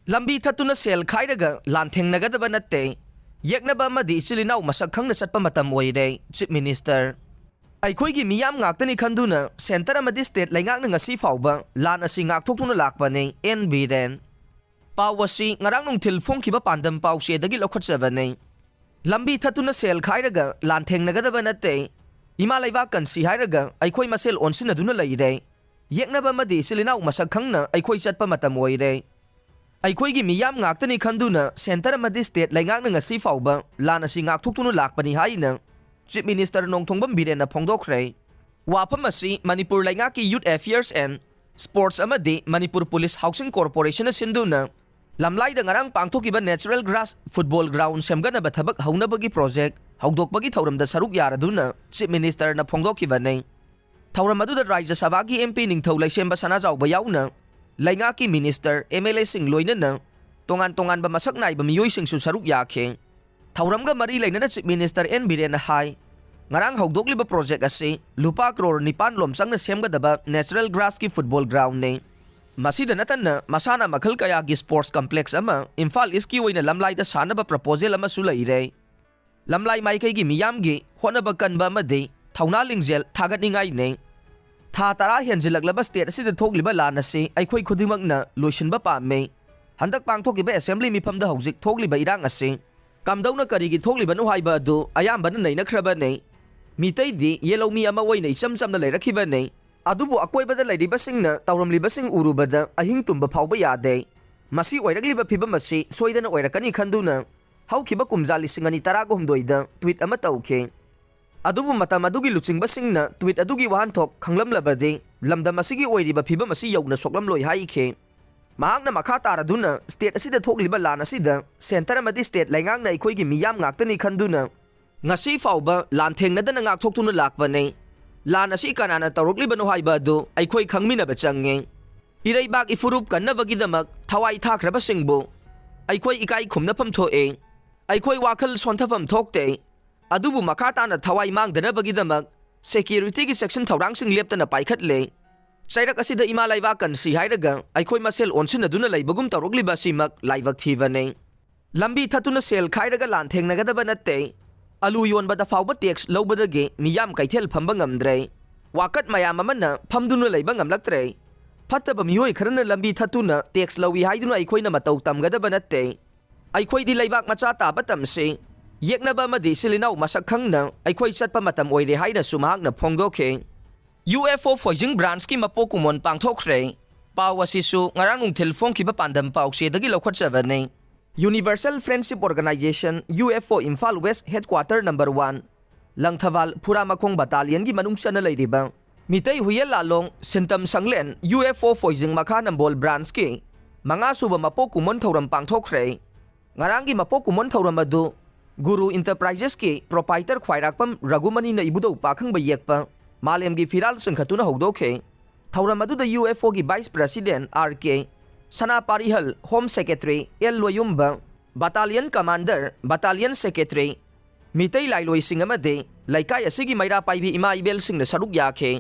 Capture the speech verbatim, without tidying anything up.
ꯂꯝꯕꯤ ꯊꯠꯇꯨꯅ ꯁꯦꯜ ꯈꯥꯏꯔꯒ ꯂꯥꯟ ꯊꯦꯡꯅꯒꯗꯕ ꯅꯠꯇꯦ꯫ ꯌꯦꯛꯅꯕ ꯑꯃꯗꯤ ꯏꯆꯤꯜ ꯏꯅꯥꯎ ꯃꯁꯛ ꯈꯪꯅ ꯆꯠꯄ ꯃꯇꯝ ꯑꯣꯏꯔꯦ, ꯆꯤꯐ ꯃꯤꯅꯤꯁꯇꯔ꯫ ꯑꯩꯈꯣꯏꯒꯤ ꯃꯤꯌꯥꯝ ꯉꯥꯛꯇꯅꯤ ꯈꯟꯗꯨꯅ ꯁꯦꯟꯇꯔ ꯑꯃꯗꯤ ꯁ꯭ꯇꯦꯠ ꯂꯩꯉꯥꯛꯅ ꯉꯁꯤ ꯐꯥꯎꯕ ꯂꯥꯟ ꯑꯁꯤ ꯉꯥꯛꯊꯣꯛꯇꯨꯅ ꯂꯥꯛꯄꯅꯤ, ꯑꯦꯟ ꯕꯤꯔꯦꯟ꯫ ꯄꯥꯎ ꯑꯁꯤ ꯉꯔꯥꯡ ꯅꯨꯡꯊꯤꯜ ꯐꯣꯡꯈꯤꯕ ꯄꯥꯟꯗꯝ ꯄꯥꯎꯆꯦꯗꯒꯤ ꯂꯧꯈꯠꯆꯕꯅꯤ꯫ ꯂꯝꯕꯤ ꯊꯠꯇꯨꯅ ꯁꯦꯜ ꯈꯥꯏꯔꯒ ꯂꯥꯟ ꯊꯦꯡꯅꯒꯗꯕ ꯅꯠꯇꯦ꯫ ꯏꯃꯥ ꯂꯩꯕꯥꯛ ꯀꯟꯁꯤ ꯍꯥꯏꯔꯒ ꯑꯩꯈꯣꯏ ꯃꯁꯦꯜ ꯑꯣꯟꯁꯤꯟꯅꯗꯨꯅ ꯂꯩꯔꯦ꯫ ꯌꯦꯛꯅꯕ ꯑꯃꯗꯤ ꯏꯆꯤꯜ ꯏꯅꯥꯎ ꯃꯁꯛ ꯈꯪꯅ ꯑꯩꯈꯣꯏ ꯆꯠꯄ ꯃꯇꯝ ꯑꯣꯏꯔꯦ꯫ ꯑꯩꯈꯣꯏꯒꯤ ꯃꯤꯌꯥꯝ ꯉꯥꯛꯇꯅꯤ ꯈꯟꯗꯨꯅ ꯁꯦꯟꯇꯔ ꯑꯃꯗꯤ ꯁ꯭ꯇꯦꯠ ꯂꯩꯉꯥꯛꯅ ꯉꯁꯤ ꯐꯥꯎꯕ ꯂꯥꯟ ꯑꯁꯤ ꯉꯥꯛꯊꯣꯛꯇꯨꯅ ꯂꯥꯛꯄꯅꯤ ꯍꯥꯏꯅ ꯆꯤꯐ ꯃꯤꯅꯤꯁꯇꯔ ꯅꯣꯡꯊꯣꯡꯕꯝ ꯕꯤꯔꯦꯟꯅ ꯐꯣꯡꯗꯣꯛꯈ꯭ꯔꯦ꯫ ꯋꯥꯐꯝ ꯑꯁꯤ ꯃꯅꯤꯄꯨꯔ ꯂꯩꯉꯥꯛꯀꯤ Youth Affairs and Sports ꯑꯃꯗꯤ ꯃꯅꯤꯄꯨꯔ ꯄꯨꯂꯤꯁ ꯍꯥꯎꯁꯤꯡ ꯀꯣꯔꯄꯣꯔꯦꯁꯟꯅ ꯁꯤꯟꯗꯨꯅ ꯂꯝꯂꯥꯏꯗ ꯉꯔꯥꯡ ꯄꯥꯡꯊꯣꯛꯈꯤꯕ natural grass football ground ꯁꯦꯝꯒꯠꯅꯕ ꯊꯕꯛ ꯍꯧꯅꯕꯒꯤ ꯄ꯭ꯔꯣꯖꯦꯛ ꯍꯧꯗꯣꯛꯄꯒꯤ ꯊꯧꯔꯝꯗ ꯁꯔꯨꯛ ꯌꯥꯔꯗꯨꯅ ꯆꯤꯐ ꯃꯤꯅꯤꯁꯇꯔꯅ ꯐꯣꯡꯗꯣꯛꯈꯤꯕꯅꯤ꯫ ꯊꯧꯔꯝ ꯑꯗꯨꯗ ꯔꯥꯖ꯭ꯌ ꯁꯚꯥꯒꯤ ꯑꯦꯝ ꯄꯤ ꯅꯤꯡꯊꯧ ꯂꯩꯁꯦꯝꯕ ꯁꯅꯥꯖꯥꯎꯕ ꯌꯥꯎꯅ ꯂꯩꯉꯥꯛꯀꯤ ꯃꯤꯅꯤꯁꯇꯔ, ꯑꯦꯝ ꯑꯦꯜ ꯑꯦꯁꯤꯡ ꯂꯣꯏꯅꯅ ꯇꯣꯉꯥꯟ ꯇꯣꯉꯥꯟꯕ ꯃꯁꯛ ꯅꯥꯏꯕ ꯃꯤꯑꯣꯏꯁꯤꯡꯁꯨ ꯁꯔꯨꯛ ꯌꯥꯈꯤ꯫ ꯊꯧꯔꯝꯒ ꯃꯔꯤ ꯂꯩꯅꯅ ꯆꯤꯐ ꯃꯤꯅꯤꯁꯇꯔ ꯑꯦꯟ ꯕꯤꯔꯦꯟꯅ ꯍꯥꯏ, ꯉꯔꯥꯡ ꯍꯧꯗꯣꯛꯂꯤꯕ ꯄ꯭ꯔꯣꯖꯦꯛ ꯑꯁꯤ ꯂꯨꯄꯥ ꯀ꯭ꯔꯣꯔ ꯅꯤꯄꯥꯟ ꯂꯣꯝ ꯆꯪꯅ ꯁꯦꯝꯒꯗꯕ natural grassꯀꯤ football groundꯅꯤ꯫ ꯃꯁꯤꯗ ꯅꯠꯇꯅ ꯃꯁꯥꯟꯅ ꯃꯈꯜ ꯀꯌꯥꯒꯤ sports complex ꯑꯃ ꯏꯝꯐꯥꯜ ꯏꯁꯀꯤ ꯑꯣꯏꯅ ꯂꯝꯂꯥꯏꯗ ꯁꯥꯅꯕ proposal ꯑꯃꯁꯨ ꯂꯩꯔꯦ꯫ ꯂꯝꯂꯥꯏ ꯃꯥꯏꯀꯩꯒꯤ ꯃꯤꯌꯥꯝꯒꯤ ꯍꯣꯠꯅꯕ ꯀꯟꯕ ꯑꯃꯗꯤ ꯊꯧꯅꯥ ꯂꯤꯡꯖꯦꯜ ꯊꯥꯒꯠꯅꯤꯡꯉꯥꯏꯅꯤ꯫ ꯊꯥ ꯇꯔꯥ ꯍꯦꯟꯖꯤꯜꯂꯛꯂꯕ ꯁ꯭ꯇꯦꯠ ꯑꯁꯤꯗ ꯊꯣꯛꯂꯤꯕ ꯂꯥꯟ ꯑꯁꯤ ꯑꯩꯈꯣꯏ ꯈꯨꯗꯤꯡꯃꯛꯅ ꯂꯣꯏꯁꯤꯟꯕ ꯄꯥꯝꯃꯤ꯫ ꯍꯟꯗꯛ ꯄꯥꯡꯊꯣꯛꯈꯤꯕ ꯑꯦꯁꯦꯝꯕ꯭ꯂꯤ ꯃꯤꯐꯝꯗ ꯍꯧꯖꯤꯛ ꯊꯣꯛꯂꯤꯕ ꯏꯔꯥꯡ ꯑꯁꯤ ꯀꯝꯗꯧꯅ ꯀꯔꯤꯒꯤ ꯊꯣꯛꯂꯤꯕꯅꯣ ꯍꯥꯏꯕ ꯑꯗꯨ ꯑꯌꯥꯝꯕꯅ ꯅꯩꯅꯈ꯭ꯔꯕꯅꯤ꯫ ꯃꯤꯇꯩꯗꯤ ꯌꯦꯜꯍꯧꯃꯤ ꯑꯃ ꯑꯣꯏꯅ ꯏꯆꯝ ꯆꯝꯅ ꯂꯩꯔꯛꯈꯤꯕꯅꯤ꯫ ꯑꯗꯨꯕꯨ ꯑꯀꯣꯏꯕꯗ ꯂꯩꯔꯤꯕꯁꯤꯡꯅ ꯇꯧꯔꯝꯂꯤꯕꯁꯤꯡ ꯎꯔꯨꯕꯗ ꯑꯍꯤꯡ ꯇꯨꯝꯕ ꯐꯥꯎꯕ ꯌꯥꯗꯦ꯫ ꯃꯁꯤ ꯑꯣꯏꯔꯛꯂꯤꯕ ꯐꯤꯕꯝ ꯑꯁꯤ ꯁꯣꯏꯗꯅ ꯑꯣꯏꯔꯛꯀꯅꯤ ꯈꯟꯗꯨꯅ ꯍꯧꯈꯤꯕ ꯀꯨꯝꯖꯥ ꯂꯤꯁꯤꯡ ꯑꯅꯤ ꯇꯔꯥꯒꯍꯨꯝꯗꯣꯏꯗ tweet ꯑꯃ ꯇꯧꯈꯤ꯫ ꯑꯗꯨꯕꯨ ꯃꯇꯝ ꯑꯗꯨꯒꯤ ꯂꯨꯆꯤꯡꯕꯁꯤꯡꯅ tweet ꯑꯗꯨꯒꯤ ꯋꯥꯍꯟꯊꯣꯛ ꯈꯪꯂꯝꯂꯕꯗꯤ ꯂꯝꯗꯝ ꯑꯁꯤꯒꯤ ꯑꯣꯏꯔꯤꯕ ꯐꯤꯕꯝ ꯑꯁꯤ ꯌꯧꯅ ꯁꯣꯛꯂꯝꯂꯣꯏ ꯍꯥꯏꯈꯤ꯫ ꯃꯍꯥꯛꯅ ꯃꯈꯥ ꯇꯥꯔꯗꯨꯅ ꯁ꯭ꯇꯦꯠ ꯑꯁꯤꯗ ꯊꯣꯛꯂꯤꯕ ꯂꯥꯟ ꯑꯁꯤꯗ ꯁꯦꯟꯇꯔ ꯑꯃꯗꯤ ꯁ꯭ꯇꯦꯠ ꯂꯩꯉꯥꯛꯅ ꯑꯩꯈꯣꯏꯒꯤ ꯃꯤꯌꯥꯝ ꯉꯥꯛꯇꯅꯤ ꯈꯟꯗꯨꯅ ꯉꯁꯤ ꯐꯥꯎꯕ ꯂꯥꯟ ꯊꯦꯡꯅꯗꯅ ꯉꯥꯛꯊꯣꯛꯇꯨꯅ ꯂꯥꯛꯄꯅꯤ꯫ ꯂꯥꯟ ꯑꯁꯤ ꯀꯅꯥꯅ ꯇꯧꯔꯛꯂꯤꯕꯅꯣ ꯍꯥꯏꯕ ꯑꯗꯨ ꯑꯩꯈꯣꯏ ꯈꯪꯃꯤꯟꯅꯕ ꯆꯪꯉꯤ꯫ ꯏꯔꯩꯕꯥꯛ ꯏꯐꯨꯔꯨꯞ ꯀꯟꯅꯕꯒꯤꯗꯃꯛ ꯊꯋꯥꯏ ꯊꯥꯈ꯭ꯔꯕꯁꯤꯡꯕꯨ ꯑꯩꯈꯣꯏ ꯏꯀꯥꯏ ꯈꯨꯝꯅꯐꯝ ꯊꯣꯛꯏ꯫ ꯑꯩꯈꯣꯏ ꯋꯥꯈꯜ ꯁꯣꯟꯊꯐꯝ ꯊꯣꯛꯇꯦ꯫ ꯑꯗꯨꯕꯨ ꯃꯈꯥ ꯇꯥꯅ ꯊꯋꯥꯏ ꯃꯥꯡꯗꯅꯕꯒꯤꯗꯃꯛ securityꯒꯤ ꯆꯦꯛꯁꯤꯟ ꯊꯧꯔꯥꯡꯁꯤꯡ ꯂꯦꯞꯇꯅ ꯄꯥꯏꯈꯠꯂꯦ꯫ ꯆꯩꯔꯛ ꯑꯁꯤꯗ ꯏꯃꯥ ꯂꯩꯕꯥꯛ ꯀꯟꯁꯤ ꯍꯥꯏꯔꯒ ꯑꯩꯈꯣꯏ ꯃꯁꯦꯜ ꯑꯣꯟꯁꯤꯟꯅꯗꯨꯅ ꯂꯩꯕꯒꯨꯝ ꯇꯧꯔꯛꯂꯤꯕ ꯑꯁꯤꯃꯛ ꯂꯥꯏꯕꯛ ꯊꯤꯕꯅꯤ꯫ ꯂꯝꯕꯤ ꯊꯠꯇꯨꯅ ꯁꯦꯜ ꯈꯥꯏꯔꯒ ꯂꯥꯟ ꯊꯦꯡꯅꯒꯗꯕ ꯅꯠꯇꯦ꯫ ꯑꯂꯨ ꯌꯣꯟꯕꯗ ꯐꯥꯎꯕ ꯇꯦꯛꯁ ꯂꯧꯕꯗꯒꯤ ꯃꯤꯌꯥꯝ ꯀꯩꯊꯦꯜ ꯐꯝꯕ ꯉꯝꯗ꯭ꯔꯦ꯫ ꯋꯥꯀꯠ ꯃꯌꯥꯝ ꯑꯃꯅ ꯐꯝꯗꯨꯅ ꯂꯩꯕ ꯉꯝꯂꯛꯇ꯭ꯔꯦ꯫ ꯐꯠꯇꯕ ꯃꯤꯑꯣꯏ ꯈꯔꯅ ꯂꯝꯕꯤ ꯊꯠꯇꯨꯅ ꯇꯦꯛꯁ ꯂꯧꯏ ꯍꯥꯏꯗꯨꯅ ꯑꯩꯈꯣꯏꯅ ꯃꯇꯧ ꯇꯝꯒꯗꯕ ꯅꯠꯇꯦ꯫ ꯑꯩꯈꯣꯏꯗꯤ ꯂꯩꯕꯥꯛ ꯃꯆꯥ ꯇꯥꯕ ꯇꯝꯁꯤ꯫ ꯌꯦꯛꯅꯕ ꯑꯃꯗꯤ ꯏꯆꯤꯜ ꯏꯅꯥꯎ ꯃꯁꯛ ꯈꯪꯅ ꯑꯩꯈꯣꯏ ꯆꯠꯄ ꯃꯇꯝ ꯑꯣꯏꯔꯦ ꯍꯥꯏꯅꯁꯨ ꯃꯍꯥꯛꯅ ꯐꯣꯡꯗꯣꯛꯈꯤ꯫ ꯌꯨ ꯑꯦꯐ ꯑꯣ ꯐꯣꯏꯖꯤꯡ ꯕ꯭ꯔꯥꯟꯁꯀꯤ ꯃꯄꯣꯛ ꯀꯨꯝꯑꯣꯟ ꯄꯥꯡꯊꯣꯛꯈ꯭ꯔꯦ꯫ ꯄꯥꯎ ꯑꯁꯤꯁꯨ ꯉꯔꯥꯡ ꯅꯨꯡꯊꯤꯜ ꯐꯣꯡꯈꯤꯕ ꯄꯥꯟꯗꯝ ꯄꯥꯎꯆꯦꯗꯒꯤ ꯂꯧꯈꯠꯆꯕꯅꯤ꯫ Universal Friendship Organization, U F O, Imphal West Headquarter Number One, Langthabal ꯐꯨꯔꯥꯃꯈꯣꯡ ꯕꯇꯥꯂꯤꯌꯟꯒꯤ ꯃꯅꯨꯡ ꯆꯟꯅ ꯂꯩꯔꯤꯕ Meitei Huiyen ꯂꯥꯂꯣꯡ ꯁꯤꯟꯇꯝ ꯁꯪꯂꯦꯟ, U F O ꯐꯣꯏꯖꯤꯡ ꯃꯈꯥ ꯅꯝꯕꯣꯜ ꯕ꯭ꯔꯥꯟꯁꯀꯤ ꯃꯉꯥ ꯁꯨꯕ ꯃꯄꯣꯛ ꯀꯨꯝꯑꯣꯟ ꯊꯧꯔꯝ ꯄꯥꯡꯊꯣꯛꯈ꯭ꯔꯦ꯫ ꯉꯔꯥꯡꯒꯤ ꯃꯄꯣꯛ ꯀꯨꯝꯑꯣꯟ ꯊꯧꯔꯝ ꯑꯗꯨ ꯒꯨꯔꯨ ꯏꯟꯇꯔꯄ꯭ꯔꯥꯏꯖꯦꯁꯀꯤ ꯄ꯭ꯔꯣꯄꯥꯏꯇꯔ ꯈ꯭ꯋꯥꯏꯔꯥꯛꯄꯝ ꯔꯘꯨꯃꯅꯤꯅ ꯏꯕꯨꯙꯧ ꯄꯥꯈꯪꯕ ꯌꯦꯛꯄ ꯃꯥꯂꯦꯝꯒꯤ ꯐꯤꯔꯥꯜ ꯆꯤꯡꯈꯠꯇꯨꯅ ꯍꯧꯗꯣꯛꯈꯤ꯫ ꯊꯧꯔꯝ ꯑꯗꯨꯗ ꯌꯨ ꯑꯦꯐ ꯑꯣꯒꯤ vice president R K Sanaparihal, home secretary L Loyumba, battalion commander, battalion secretary, Meitei ꯂꯥꯏꯂꯣꯏꯁꯤꯡ ꯑꯃꯗꯤ ꯂꯩꯀꯥꯏ ꯑꯁꯤꯒꯤ ꯃꯩꯔꯥ ꯄꯥꯏꯕꯤ ꯏꯃꯥ ꯏꯕꯦꯜꯁꯤꯡꯅ ꯁꯔꯨꯛ ꯌꯥꯈꯤ꯫